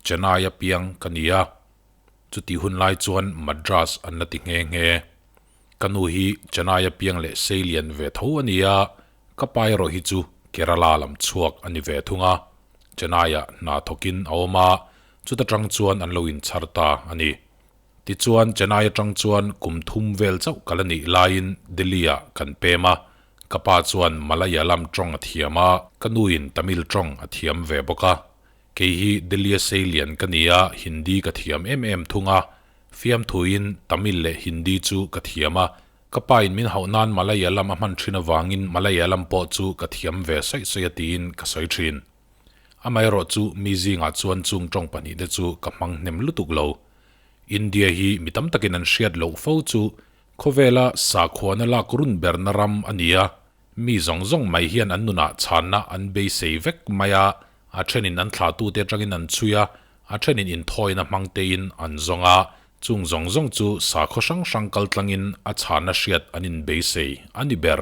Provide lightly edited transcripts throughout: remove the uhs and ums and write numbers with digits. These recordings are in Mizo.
Chennai-a piang ka ni a, chutih hun lai chuan Madras an la ti nghe nghe. Ka nu hi Chennai-a piang leh seilian ve tho a ni a, ka pa erawh hi chu Kerala lam chhuak a ni ve thung a, Chennai-ah hna thawkin a awm a, chuta tang chuan an lo inchhar ta a ni. Tichuan, Chennai atang chuan kum thum vel chauh ka la nih laiin Delhi-ah kan pem a, ka pa chuan Malayalam tawng a thiam a, ka nuin Tamil tawng a thiam ve bawk a. Kei hi Delhi-a seilian ka ni a, Hindi ka thiam em em thung a, fiamthuin Tamil leh Hindi chu ka thiam a, ka pain min hauh nan Malayalam a hman thin avangin Malayalam pawh chu ka thiam ve sawi sawi a tiin ka sawi thin. Amaherawh chu mi zingah chuan chung tawng pahnihte chu ka hmang hnem lutuk lo. India hi mi tam takin an hriat loh fo chu khawvela sakhuana lak run berna ram a ni a, mi zawng zawng mai hian an nunah chhanna an beisei vek mai a, a thenin an thlahtute atangin an chhui a, a thenin inthawina hmang tein an zawng a, chung zawng zawng chu sakhaw hrang hrang kaltlangin a chhanna hriat an inbeisei a ni ber.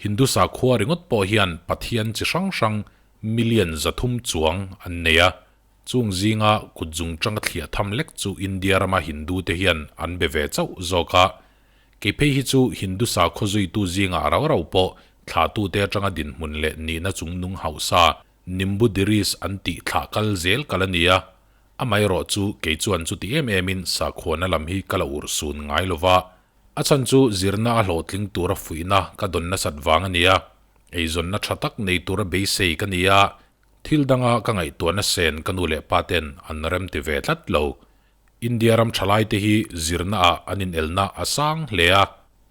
Hindu sakhua ringawt pawh hian pathian chi hrang hrang million 300 chuang an nei a, chung zinga kut zung tanga thliah tham lek chu India rama Hindu te hian an be ve chauh zawk a. Kei phei hi chu Hindu sakhaw zuitu zingah rau rau pawh thlahtute atanga dinhmun leh nihna chungnung hauhsa Nimbu Diris an tih thlah kal zel kal a ni a, amaherawh chu kei chuan chuti em emin sakhuana lam hi ka la urhsun ngai lova, A chhan chu zirna a hlawhtling tura fuihna ka dawn nasat vang a ni a, eizawnna tha tak nei tura beisei ka ni a, thil danga ka ngaihtuahna sen ka nu leh pa ten an remti ve tlat lo. India ram thalaite hi zirna ah an inelna a sang hle a,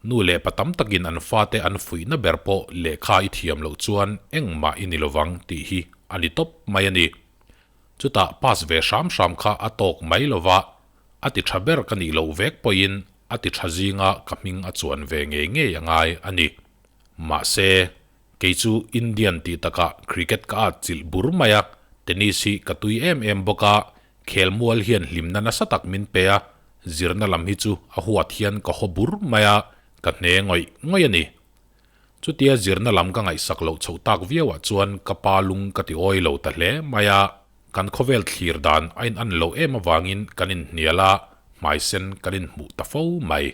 nu leh pa tam takin an fate an fuihna ber pawh lehkha i thiam loh chuan engmah i ni lovang tih hi a ni tawp mai a ni. Chutah pass ve hram hram kha a tawk mai lova, A ti tha ber ka nih loh vek pawhin a ti tha zinga ka hming a chuan ve ngei ngei a ngai a ni. Mahse, kei chu Indian tih takah cricket ka at chilh bur mai a, tennis hi ka tui em em bawk a, khelmual hian hlimna nasa tak min pe a, zirna lam hi chu a huat hian ka haw bur mai a, ka hne ngawih ngawih a ni. Chutia zirna lam ka ngaihsak loh chhoh tak viauah chuan ka pa lung ka ti awi lo ta hle mai a. Kan khawvel thlir dan a in an loh em avangin kan inhnial a, hmaisen kan inhmuh ta fo mai.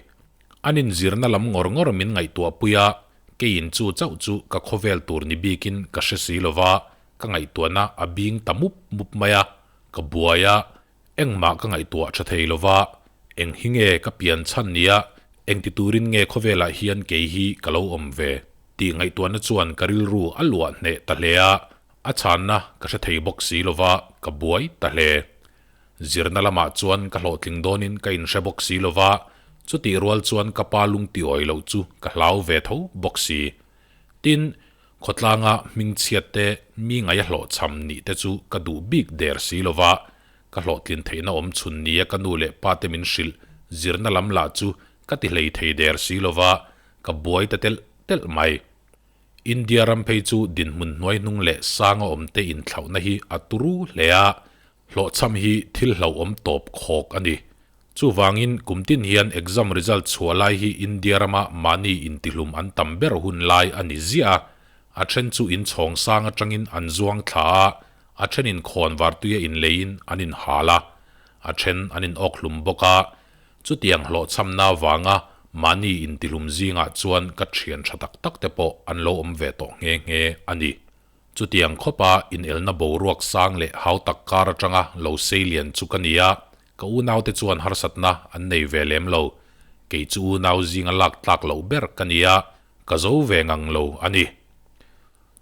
An inzirna lam ngawr ngawr min ngaihtuah pui a, keiin chu chauh chu ka khawvel tur ni bikin ka hre si lova, ka ngaihtuahna a bing ta mup mup mai a, ka buai a, engmah ka ngaihtuah tha thei lova, eng hi nge ka pian chhan nia, engti turin nge khawvelah hian kei hi ka lo awm ve tih ngaihtuahna chuan ka rilru a luah hneh ta hle a, A chhanna ka hre thei bawk si lova ka buai ta hle. Zirna lamah chuan ka hlawhtling dawnin ka inhre bawk si lova, chutih rual chuan ka pa lung tiawi loh chu ka hlau ve tho bawk si. Tin, khawtlanga hmingchhiat te mi ngaia hlawhchham nih te chu ka duh bik der si lova, ka hlawhtlin theihna awm chhun nia ka nu leh pa te min hrilh zirna lam lah chu ka ti hlei thei der si lova, ka buai ta telh telh mai. India ram phei chu dinhmun hnuai hnung leh sanga awmte inthlauhna hi a turu hle a, hlawhchham hi thil hlauhawm tawp khawk a ni. Chuvangin kum tin hian exam result chhuah lai hi India rama mahni intihlum an tam ber hun lai a ni ziah a, a then chu inchhawng sang atangin an zuang thla a, a thenin khawn vartuia inleiin an inhal a, a then an inawkhlum bawk a, Chutiang hlawhchhamna vanga mahni intihlum zingah chuan ka thian tha tak tak te pawh an lo awm ve tawh nghe nghe a ni. Chutiang khawpa inelna boruak sang leh hau tak kar atanga lo seilian chu ka ni a, ka unaute chuan harsatna an nei ve lem lo. Kei chu unau zinga lak tlak loh ber ka ni a, ka zo ve ngang lo a ni.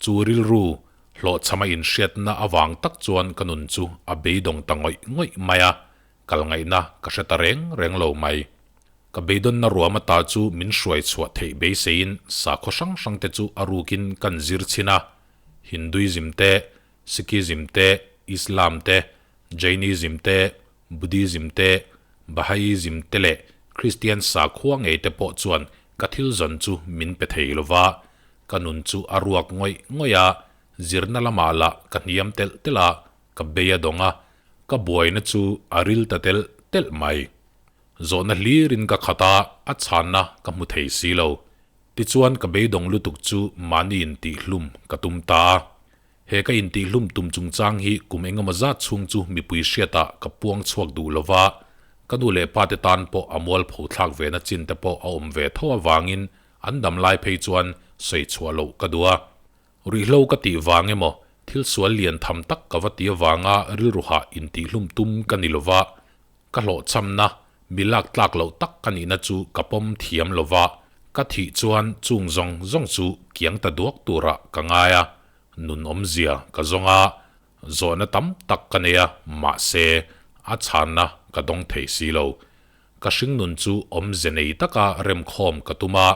Chu rilru hlawhchhama inhriatna avang tak chuan ka nun chu a beidawng ta ngawih ngawih mai a, Kal ngaihna ka hre ta reng reng lo mai. Ka beidawnna ruam ata chu min hruai chhuah theih beiseiin sakhaw hrang hrang te chu a rukin kan zir chhin a, Hinduism te, Sikhism te, Islam te, Jainism te, Buddhism te, Baha'ism te leh Kristian sakhua ngei te pawh chuan ka thil zawn chu min pe thei lo va, ka nun chu a ruak ngawih ngawih a, zirna lamah lah ka hniam telh telh a, ka bei a dawng a, Ka buaina chu a ril ta telh telh mai. Zawhna hlirin ka khat a, a chhanna ka hmu thei si lo. Tichuan ka beidawng lutuk chu mahni intihhlum ka tum ta a. He ka intihhlum tum chungchang hi kum engemaw zat chhung chu mipui hriatah ka puang chhuak duh lova, ka nu leh pa te tan pawh a mualpho thlak ve na chin te pawh a awm ve tho avangin an dam lai phei chuan sawi chhuah loh ka duh a. Ruihhlo ka tih vang emaw, thil sual lian tham tak ka va ti avanga rilru hah intihhlum tum ka ni lova, Ka hlawhchhamna, mi lak tlak loh tak ka nihna chu ka pawm thiam lo va, ka thih chuan chung zawng zawng chu kiang ta duak turah ka ngai a, nun awmzia ka zawng a, zawhna tam tak ka nei a, mahse, a chhanna ka dawng thei si lo. Ka hringnun chu awmze nei taka remkhawm ka tum a,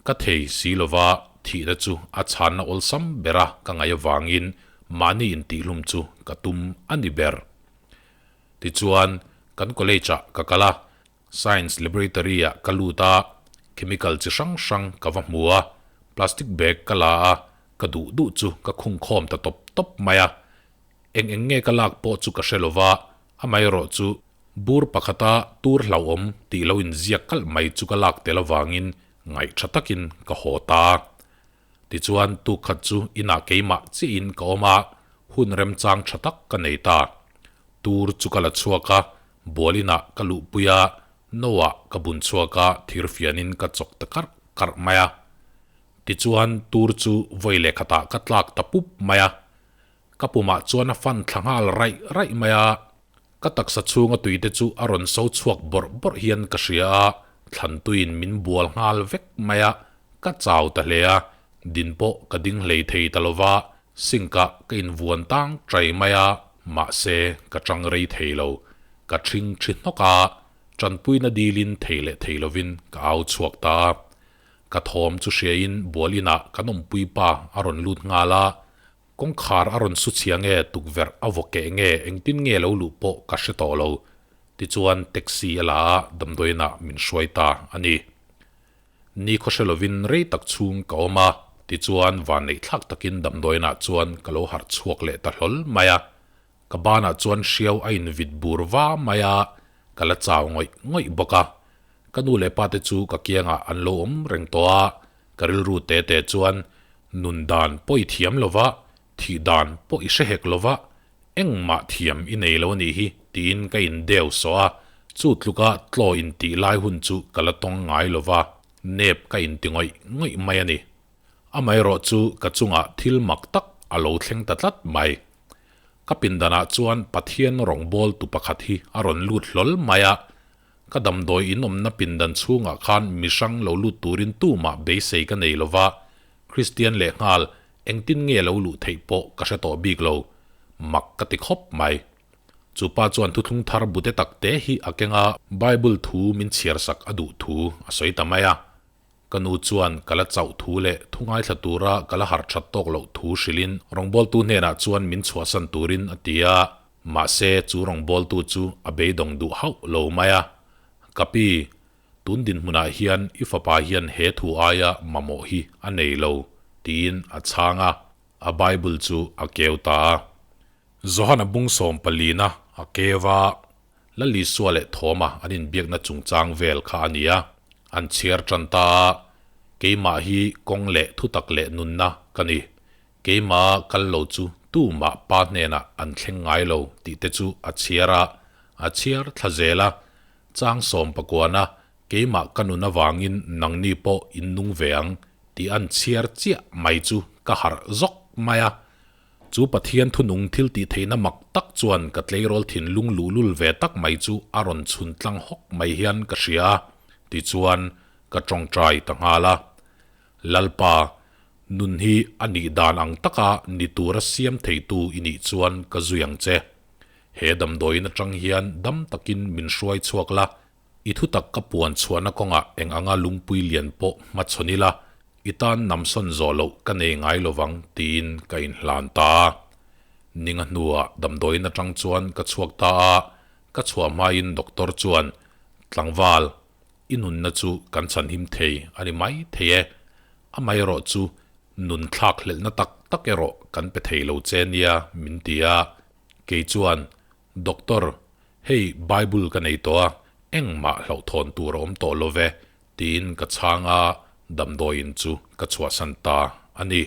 ka thei si lo va, thihna chu a chhanna awlsam bera ka ngaih avangin mahni intihhlum chu ka tum a ni ber. Tichuan, kan college-ah ka kal a, Science Laboratory-ah ka lut a, chemical chi hrang hrang ka va hmu a, plastic bag ka la a, ka duh duh chu ka khung khawm ta tawp tawp mai a. Eng eng nge ka lak pawh chu ka hre lo va, amaherawh chu bur pakhata tur hlauhawm tih lo inziak kalh mai chu ka lak tel avangin ngaih tha takin ka haw ta a. Tichuan, tuk khat chu inah keimah chiahin ka awm a, hun remchang tha tak ka nei ta. Tur chu ka la chhuak a, bual inah ka luhpui a, no-ah ka bun chhuak a, thir fianin ka chawk ta karh karh mai a. Tichuan, tur chu vawi leh khatah ka tlak ta pup mai a. Ka pumah chuan a fan thla nghal raih raih mai a. Ka taksa chhunga tuite chu a rawn so chhuak bawrh bawrh hian ka hria a, thlan tuiin min bual nghal vek mai a, ka chau ta hle a, din pawh ka ding hlei thei ta lo va, sink ah ka invuan tang trai mai a, mahse ka chang rei thei lo, ka ṭhing ṭhi hnawk a, ṭanpuina dilin thei leh thei lovin ka au chhuak ta a. Ka thawm chu hriain bual inah kan awmpui pa a rawn lut nghal a, Kawngkhar a rawn su chhia nge tukverh a vaw keh nge engtin nge lo luh pawh ka hre tawh lo. Tichuan taxi a la a, damdawiinah min hruai ta a ni. Ni khaw hre lovin rei tak chhung ka awm a, tichuan vanneih thlak takin damdawiinah chuan ka lo harh chhuak leh ta hlawl mai a. Ka banah chuan hriau a invit bur va mai a, ka la chau ngawih ngawih bawk a. Ka nu leh pa te chu ka kiangah an lo awm reng tawh a, Ka rilru te te chuan nun dan pawh i thiam lo va, thih dan pawh i hre hek lo va, engmah thiam i nei lo a nih hi tiin ka in deu sawh a, chu tluka tlaw in tih lai hun chu ka la tawng ngai lo va, nep ka in ti ngawih ngawih mai a ni. Amaherawh chu ka chungah thil mak tak a lo thleng ta tlat mai. Ka pindanah chuan Pathian rawngbawltu pakhat hi a rawn lut hlawl mai a, Ka damdawi inawmna pindan chhungah khan mihrang lo lut turin tumah beisei ka nei lova, Kristian lehnghal engtin nge lo luh theih pawh ka hre tawh bik lo. Mak ka ti khawp mai. Chu pa chuan thuthlung thar bute tak te hi a keng a, Bible thu min chhiarsak a duh thu a sawi ta mai a. Ka nu chuan ka la chauh thu leh thu ngaithla tura ka la harh that tawk loh thu hrilhin rawngbawltu hnenah chuan min chhuahsan turin a ti a, mahse chu rawngbawltu chu a beidawng duh hauh lo mai a. Ka pi, tun dinhmunah hian i fapa hian he thu aia mamawh hi a nei lo, tiin a chhang a, a Bible chu a keu ta a. Johana bung sawmpalina a keu a. Lalisua leh Thawma an inbiakna chungchang vel kha a ni a, an chhiar tan ta a, Keimah hi kawng leh thutak leh nunna ka ni. Keimah kal lo chu tumah pa hnenah an thleng ngai lo tih te chu a chhiar a, a chhiar thla zel a, Chang sawm pakuana keimah ka nun avangin nangni pawh in nung ve ang tih an chhiar chiah mai chu ka harh zawk mai a, Chu Pathian thunung thil tih theihna mak tak chuan ka tleirawl thinlung luhlul ve tak mai chu a rawn chhun tlang hawk mai hian ka hria a, tichuan ka tawngtai ta nghal a. Lalpa, nun hi a nih dan ang taka ni tura siam theitu i nih chuan ka zui ang che. He damdawiin atang hian dam takin min hruai chhuak la, I thutak ka puan chhuahna kawngah eng anga lungpui lian pawh hmachhawn ila, i tan namsawn zawh loh ka nei ngai lovang tiin ka inhlan ta a. Ninga hnuah damdawiin atang chuan ka chhuak ta a, ka chhuah hmain doctor chuan, Tlangval, i nunna chu kan chhanhim thei a ni mai thei e. Amaherawh chu nun thlak hlelhna tak tak erawh kan pe thei lo che nia min ti a. Kei chuan, Doctor, hei Bible ka nei tawh a, engmah hlauhthawn tur a awm tawh lo ve, tiin ka chhang a, damdawiin chu ka chhuahsan ta a ni.